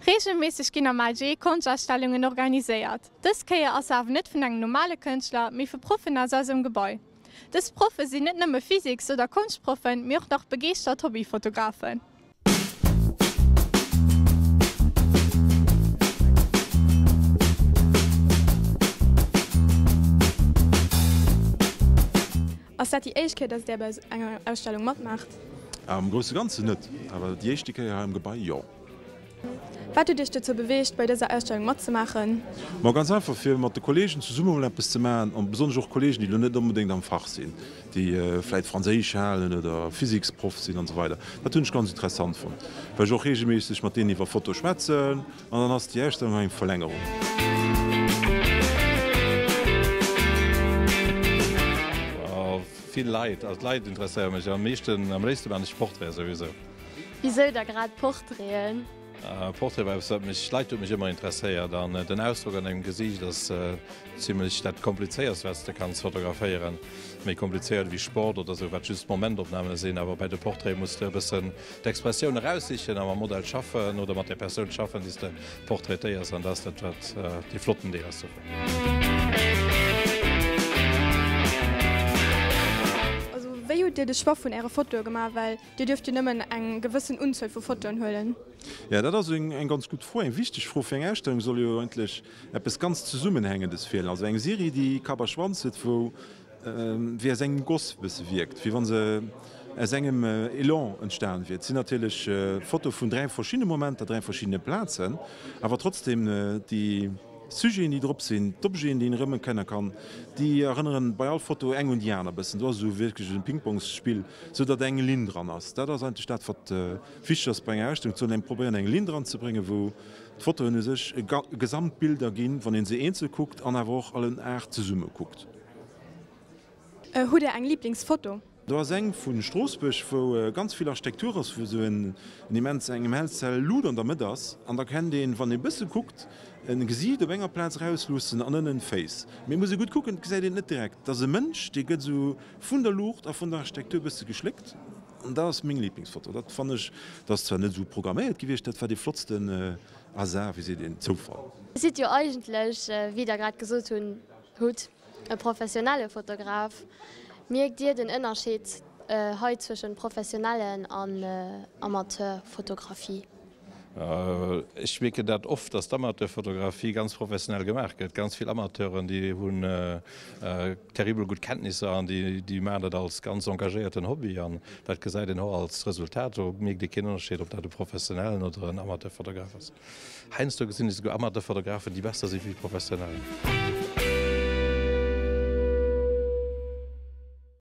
Reegelméisseg ginn am ALG Konschtausstellungen organiséiert. Dës Kéier ass se awer net vun engem normale Kënschtler, mee vu Proffen aus eisem Gebai. Dës Proffe sinn net nëmme Physiks oder Konschtproffen, mee och nach begeeschtert Hobbyfotografen. Ass dat déi éischt Kéier, dass Där bei enger Ausstellung matmaacht? Am grousse Ganzen net, awer déi éischte Kéier hei am Gebai, jo. Wat huet Iech dozou beweegt, bei dëser Ausstellung matzemaachen? Ma ganz einfach, fir mat de Kolleegen zesumme mol eppes ze maachen, an besonnesch och Kolleegen, déi elo net onbedéngt am Fach sinn, déi vläit Franséisch halen oder Physiksproff sinn an esou weider. Dat hunn ech ganz interessant fonnt, well ech och reegelméisseg mat deenen iwwer Foto schwätzen an dann ass déi Ausstellung hei eng Verlängerung. Vill Leit, also d'Leit interesséiere mech am meeschten, am léifste maan ech Portraiten souwisou. Wisou da grad Portraiten? Portrait war eppes wat mech, Leit huet mech ëmmer interesséiert an den Ausdrock an engem Gesiicht ass zimlech dat komplizéierst wat s de kanns fotograféieren. Méi komplizéiert ewéi Sport oder sou wat just Momentopname sinn, awer bei de Portraite muss de e bëssen d'Expressioun eraussichen a mam Modell schaffen oder mat der Persoun schaffen déi s de portraitéiers an dat ass dat wat dee flotten Deel ass dovun. Also wéi hutt Dir de Choix vun Äre Fotoe gemaach? Well Dir dierft jo nëmmen eng gewëssen Unzuel vu Fotoen huelen. Jo, dat ass eng ganz gutt Fro, eng wichteg Fro. Fir eng Ausstellung soll jo eigentlech eppes ganz Zesummenhängendes feelen, also eng Serie, déi Kapp a Schwanz huet, wou wéi aus engem Goss e bësse wierkt, wéi wa se aus engem Elan entstan wier. Et sinn natierlech Fotoe vun 3 verschiddene Momenter, 3 verschiddene Plazen, awer trotzdem déi Sujeten, déi drop sinn, d'Objeten, déi een erëmerkenne kann, déi erënneren bei all Foto eng un déi aner e bëssen. Do ass esou wierklech e Pingpongsspill, sou datt eng Linn dran ass. Dat ass eigentlech dat, wat wichteg ass bei enger Ausstellung, et soll een probéieren, eng Linn dran ze bréngen, wou d'Fotoen u sech e Gesamtbild erginn, wann ee se eenzel kuckt an awer och allen 8 zesumme kuckt. Hutt Där eng Liblingsfoto? Do ass eng vu Stroossbuerg, wou ganz vill Architektur ass, wou esou en immens, eng immens hell Lut an der Mëtt ass. An da kennt een, wann ee bësse kuckt, e Gesiit op enger Plaz erausluussen an ënnen Féiss. Mee et muss ee gutt kucken, et gesäit een et net direkt. Et ass e Mënsch, dee gëtt esou vun der Luucht a vun der Architektur e bësse geschléckt. An dat ass meng Liblingsfoto. Dat fannen ech, dat ass zwar net esou programméiert gewiescht, dat war dee flottsten Hasard, wéi seet een, Zoufall. Dir sidd jo eigentlech, wéi Der grad gesot hunn, hutt. E professionelle Fotograf. Mierkt Dir den Ënnerscheed hei zwëschen professionellen an Amateurfotografie? Ech mierken dat oft, dass d'Amateurfotografie ganz professionell gemaach gëtt. Ganz vill Amateuren, déi hunn terribel gutt Kenntnisser an déi maachen dat als ganz engagéierten Hobby an dat gesäit een och als Resultat. Do mierkt ee keen Ënnerscheed, ob dat e professionellen oder en Amateurfotograf ass. Heiansdo gesinn ech souguer Amateurfotografen, déi besser si wéi Professionell.